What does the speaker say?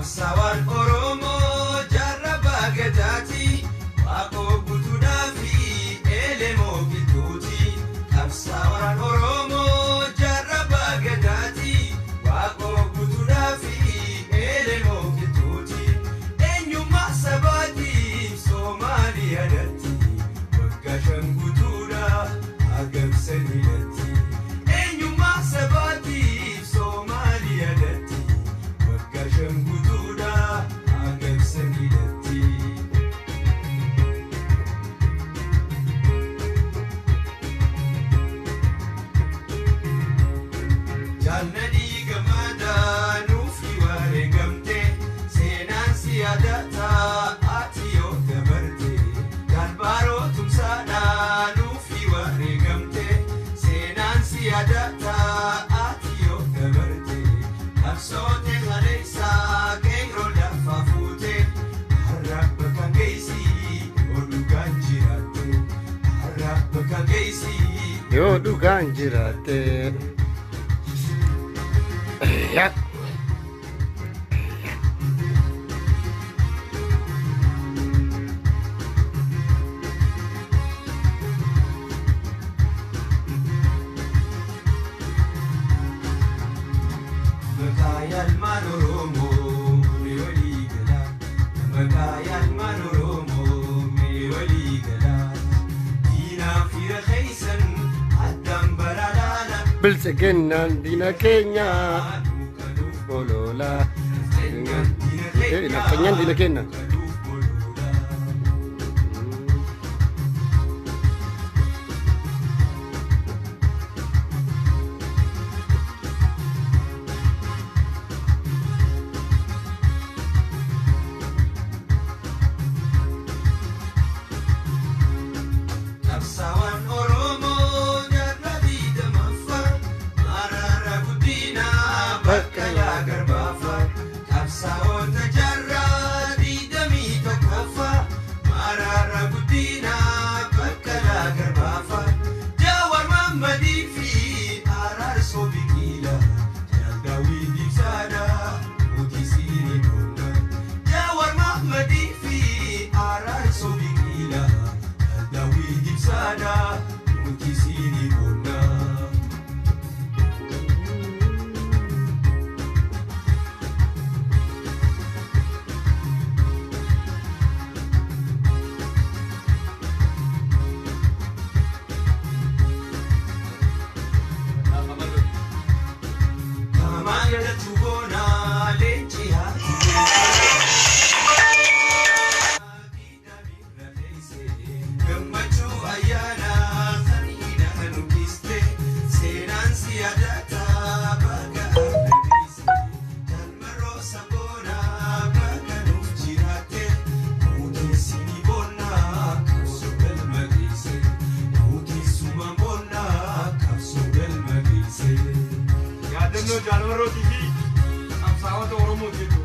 Qabsaawaan Oromoo jaarraa baagadaati. Waaqoo guutuudhaa fi elemoo gidduuti. Qabsaawaan Oromoo jaarraa baagadaati. Waaqoo guutuudhaa fi elemoo gidduuti. Eenyummaa sabaatiif Somaaliyaadhaatti. Waggaa 5 guutuudha agamsaniidhaatti. Eenyummaa sabaatiif Somaaliyaadhaatti. Waggaa 5 guutuudha agamsaniidhaatti. Jaalladhii gammadaa nuuf wareegamte seenaan si yaadataa ati yoo dabarte. Jaalbaaroo tumsaadhaa nuuf wareegamte seenaan si yaadataa ati yoo dabarte. Qabsoote kaleessaa qeerroo lafa fuute har'a bakka geessi yoo dhugaan jiraatte. Har'a bakka geessi yoo dhugaan jiraatte. Yaa. Maqaa yaalmaan Oromoo mee walii galaa. Maqaa yaalmaan Oromoo mee walii galaa. Diinaa fira keessan addaan baraaraana. Biltsiginnaan diina keenya Kanuuf bololaa. diina keenya. Nafxanyaan diina keenya. Kanuuf bololaa. Qabsaawaan Oromoo jaarraa 20ffaa Maraara Guddinaa Baqqalaa Garbaaffaa. Qabsaa'ota jaarraa 21ffaa Maraara Guddinaa Baqqalaa Garbaaffaa. Jawaar Mahammadii fi Araarsoo Biqilaa Jaal Daawit Ibsaadhaa mootii siinii boonna. Jawaar Mahammadii fi Araarsoo Biqilaa Jaal Daawit Ibsaadhaa mootii siinii boonna. Kamaan galchuu boonaa leenci haati. Gammachuu ayyaanaa kan hidhaan uffiste seenaan si yaadataa bakka argisiise. Jalmarroo saboonaa bakka nuuf jiraatte mootiin sinii boonnaa qabsoo galma geesse. Mootiin suma boonnaa qabsoo galma geesse. Yaadannoo jaalmarrootii fi qabsaa'ota Oromoo jechuudha.